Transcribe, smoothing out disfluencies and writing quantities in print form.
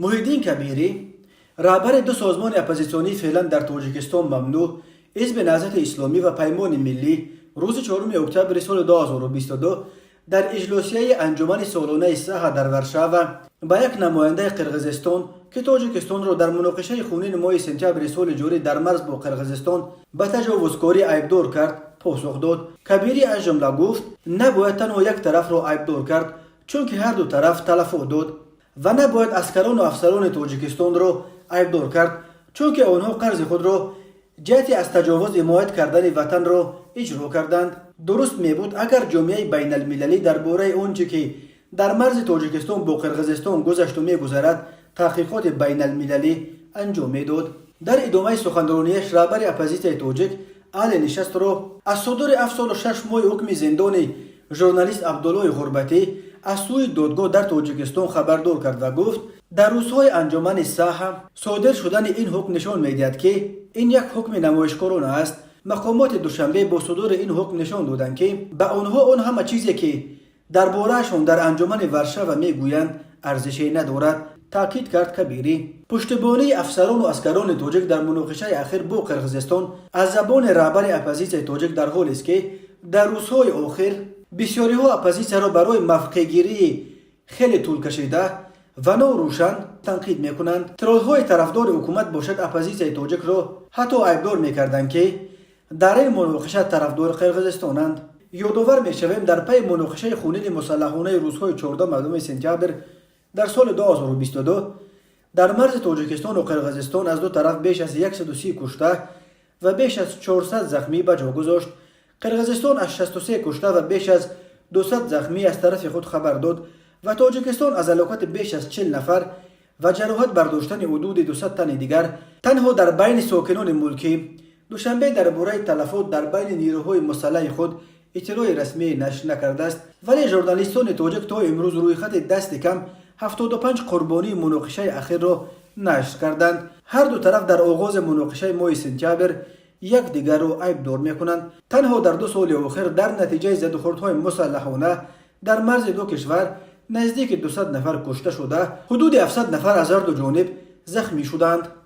Муҳиддин Кабирӣ, раҳбари ду созмони оппозитсионӣ, феълан дар Тоҷикистон мамнӯъ, Ҳизби Наҳзати Исломӣ ва Паймони Миллӣ, рӯзи 4 октябри соли 2022 дар иҷлосияи анҷумани солонаи Саҳа дар Варшава ба як намояндаи Қирғизистон, ки Тоҷикистонро дар муноқишаи хунини моҳи сентябри соли ҷорӣ дар марз бо Қирғизистон ба таҷовузкорӣ айбдор кард, посух дод. Кабирӣ аз ҷумла гуфт, набояд танҳо як тарафро айбдор кард, чунки ҳарду тараф талафот дод, ва набояд аскарону афсарони Тоҷикистонро айбдор кард, чунки онҳо қарзи худро ҷиҳати аз таҷовуз ҳимоят кардани ватанро иҷро карданд. Дуруст мебуд, агар ҷомеаи байналмилалӣ дар бораи он чӣ ки дар марзи Тоҷикистон бо Қирғизистон гузашту мегузарад, таҳқиқоти байналмилалӣ анҷом медод. Дар идомаи суханронияш раҳбари оппозитсияи тоҷик аҳли нишастро аз содури 7 солу 6 моҳи ҳукми зиндони журналист Абдуллои Ғурбатӣ аз сӯи додгоҳ дар Тоҷикистон хабардор кард ва гуфт, дар рӯзҳои анҷумани Саҳа содир шудани ин ҳукм нишон медиҳад, ки ин як ҳукми намоишкорона аст. Мақомоти Душанбе бо содури ин ҳукм нишон доданд, ки ба онҳо он ҳама чизе, ки дар бораашон дар анҷумани Варшава мегӯянд, арзише надорад, таъкид кард Кабирӣ. Пуштибонии афсарону аскарони тоҷик дар муноқишаи ахир бо Қирғизистон аз забони раҳбари оппозитсияи тоҷик дар ҳолест, ки дар рӯзҳои охир бисёриҳо оппозитсияро барои мавқеъгирии хеле тӯлкашида ва норӯшан танқид мекунанд. Троллҳои тарафдори ҳукумат бошад, оппозитсияи тоҷикро ҳатто айбдор мекарданд, ки дар ин муноқиша тарафдори Қирғизистонанд. Ёдовар мешавем, дар пайи муноқишаи хунини мусаллаҳонаи рӯзҳои 14 сентябр дар соли 2022 дар марзи Тоҷикистону Қирғизистон аз ду тараф беш аз 130 кушта ва беш аз 400 захмӣ ба ҷо гузошт. Қирғизистон аз 63 кушта ва беш аз 200 захмӣ аз тарафи худ хабар дод ва Тоҷикистон аз ҳалокати беш аз 40 нафар ва ҷароҳат бардоштани ҳудуди 200 тани дигар танҳо дар байни сокинони мулкӣ. Душанбе дар бораи талафот дар байни нерӯҳои мусаллаҳи худ иттилои расмӣ нашр накардааст, вале журналистони тоҷик то имрӯз рӯйхати дасти кам 75 қурбонии муноқишаи ахирро нашр карданд. Ҳарду тараф дар оғози муноқишаи моҳи сентябр якдигарро айбдор мекунанд. Танҳо дар 2 соли охир дар натиҷаи задухӯрдҳои мусаллаҳона дар марзи ду кишвар наздики 200 нафар кушта шуда, ҳудуди 700 нафар аз ҳарду ҷониб захмӣ шуданд.